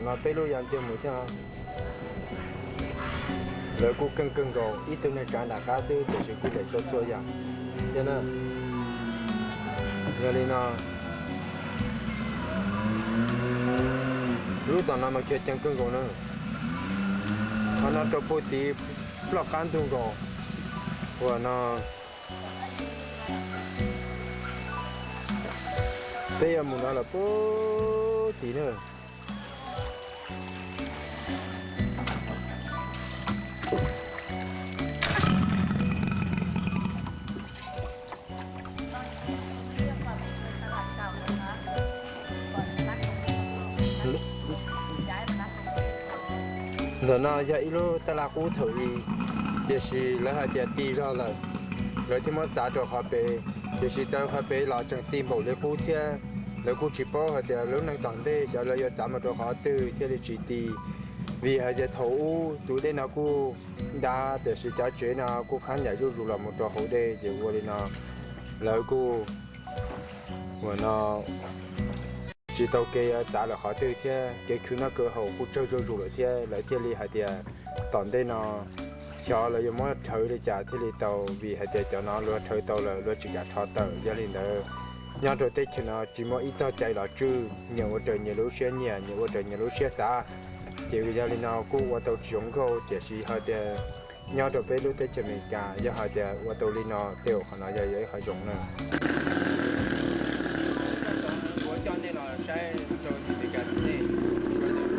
Los peb lub yog ntsia mus thiab. Lawv kuj keej kawg nkaus, ib tug neeg tsav nram qab xwb tiam sis kuj daim tau txhua yam thiab na. Yog li no, lub tom no mas khiav ceev kawg nkaus na. Qhov no rau puag tid ploj qab ntug nkaus. Ua no peb yuav mus no lawm puag tid na. Ntawm no yog ib lub taj laj qub thaum i, tiam sis lawv hais tias ti zog lawm, lawv thiaj muab txav rau qhov pem. Tiam sis txav qhov pem los tseem ti npaum li qub thiab. Lawv kuj tsis paub hais tias lub neej tom ntej xyov lawv yuav txav mus rau qhov twg thiaj li tsis ti. Vim hais tias thaum ub tus dej no kuj dab, tiam sis cov tsev no kuj qhab nyam zuj zus los mus rau hauv dej, ces ua li no lawv kuj ua no tsis tau kev yuav txav lawm qhov twg thiab. Kev khwv noj khwv haus kuj tsawg zuj zus lawm thiab, lawv thiaj li hais tias tom ntej no xyov lawv yuav muab rhawv li cas thiaj li tau, vim hais tias cov no luag rhawv tau lawm luag tsis kam rho tawm. Yog li ntawd, nyob rau teb chaws no tsis muaj ib txoj cai los tswj, nyias ua raws nyias lub siab nyiam, nyias ua raws nyias lub siab xav. Ces yog li no kuj ua tau tsis zoo nkauj, tiam sis hais tias nyob rau peb lub teb chaws Amelikas yog hais tias ua tau li no tej zaum qhov no yog yog ib qhov zoo na. Kuv coj nej los saib rau Amelikas tus dej, sawv daws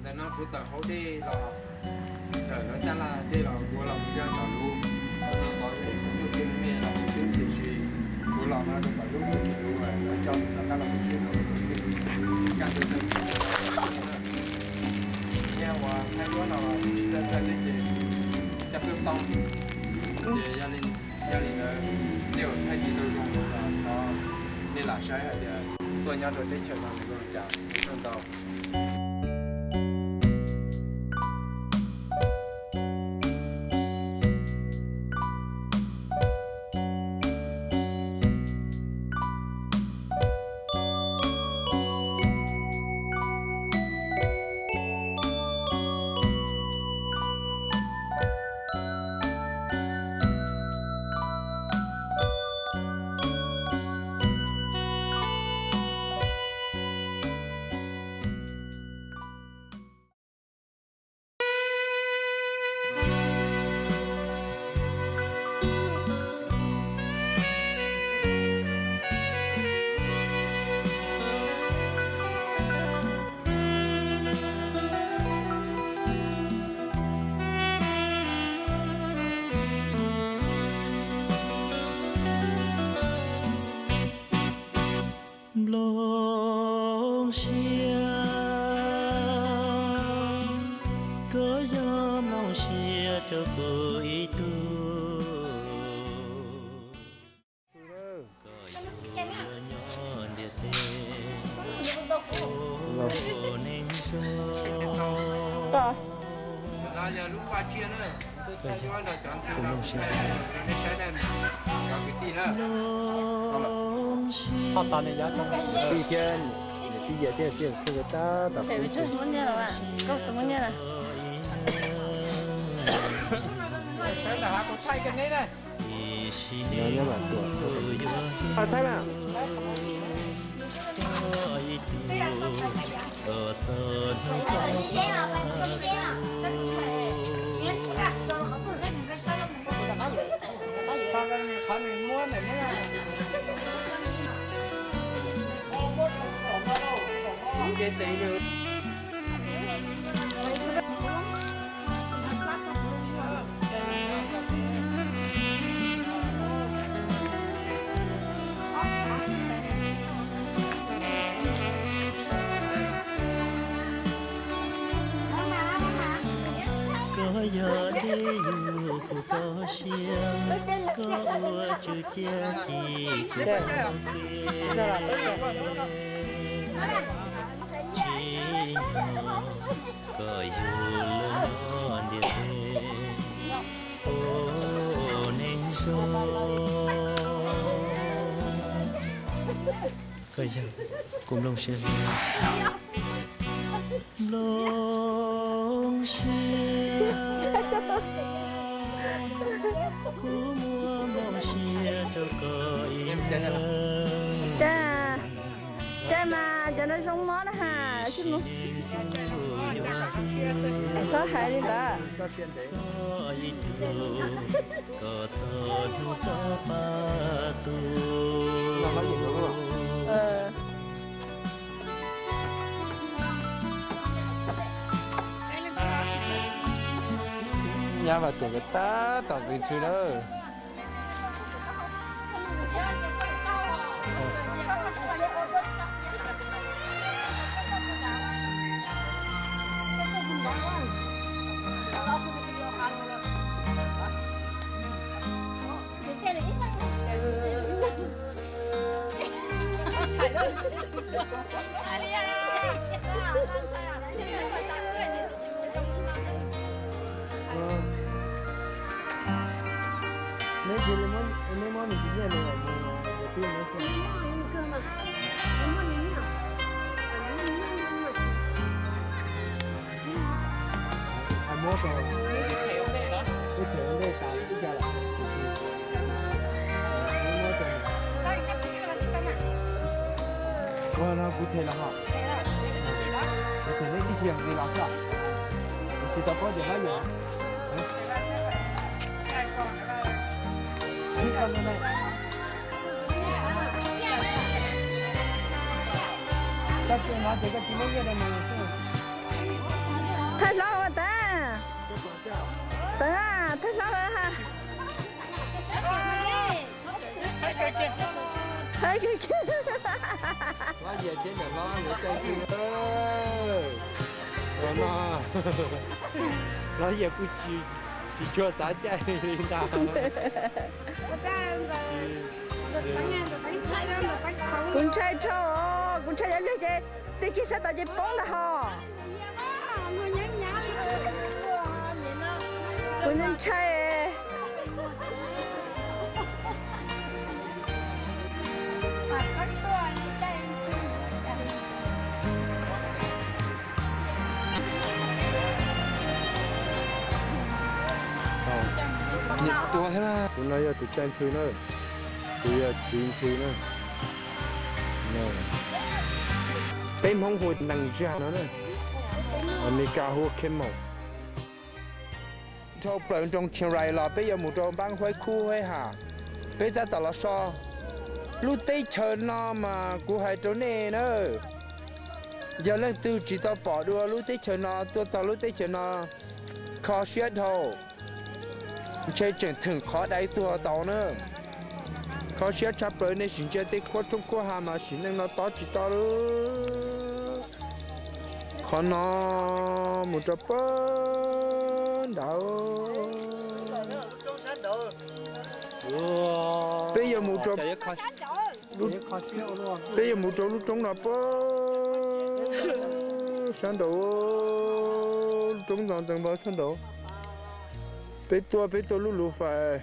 Ntawm no kuv tawm hauv dej los, tawm lawv taj laj dej los kuv los mus nyob tom lub, no tod kuv tuaj kiag me los kuv twb tiam sis kuv los no rau tom lub tus lub lawv coj mus tom qab los mus kiag rau lub tus kab tus tawg. Nyiaj uas thaij duab no tsis txawj txawj tej ces coj tuaj tau. Ces yog li ntawd, tej uas thaij tsis tau zoo los thov nej lam saib hais tias tuaj nyob rau teb chaws no nws zoo li cas, ua tsaug ntau. Nplooj siab, koj yog nplooj siab rau kuv ib tug. Koj yuav nyob ntiaj teb, ua neeg zoo. Koj yog kuv nplooj siab. Nplooj siab, niam tij yawm tij txhua tab tom koj ib tug. Thaib mas. Yog li yus kuv txoj sia, koj ua tswv ciab ci kuv txoj kev. Tsim nyog koj yug lawm nyob ntiaj teb, ua neej zoo. Koj yog kuv nplooj siab, nplooj siab, kuv muab nplooj siab rau koj ib leeg. Cas, cas mas cov no zoo mob na has. Txhob hais li ntawd. Koj ib tug, koj txoj hlub txoj pa tus. Nyab Vam Tuam nkawd tab tom nqis ntxhw lawm. Neb cia li muab, neb muab nws tus nyiaj nws mus yuav tib neb xwb. Hais muab rau, ib them ua ntej tas ib co lawm. Muab rau, ua no kuv them los hos. Kuv them neb ib xyoo nqis los xwb. Kuv tsis tau paub ces hab yom. Koj tsis no ces koj tsis muab nyiaj rau nws xwb. Thaij hlob ua tas. Tawv, thaij hlob ua ha. Hlob Yias thiab niam hlob yuav caij ntxhw. Los no, hlob Yias kuj tsis, tsis tshua xav caij li ntag. Kuv ntshai dhau, kuv ntshai yuav lwg ces tib kiag sab tod ces poob ntag hos. Kuv ntshai. Tus no yog tus caij ntxhw na, tus yog txiv ntxhw na. Peb Hmoob hu nees zag no na, Amelikas hu camel. Dhau plaws nroog Chiang Rai los peb yuav mus rau npab Huaib Khub Huaib Ham, peb tab tom los so. Lub teb chaws no mas kuv hais rau nej na, yog leej twg tsis tau pom dua lub teb chaws no, tuaj txog lub teb chaws no, kho siab dhau, ntshe tseem theem qhov dai tuag tau na. Kho siab tshaj plaws, nej sim ntsia tej khuab roob khuab hav mas sim neej no tob tsis tob lawm. Qhov no mus rau pag nrad. Peb yuav mus rau, peb yuav mus rau lub roob no pag sab nraud, lub roob ntxoov ntxeev npaum sab nraud. Peb tuaj, peb tuaj lub lus fais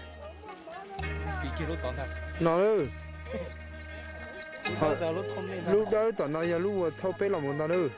no. Lub dawb tom no yog lub uas thauj peb los mus ntag nawb.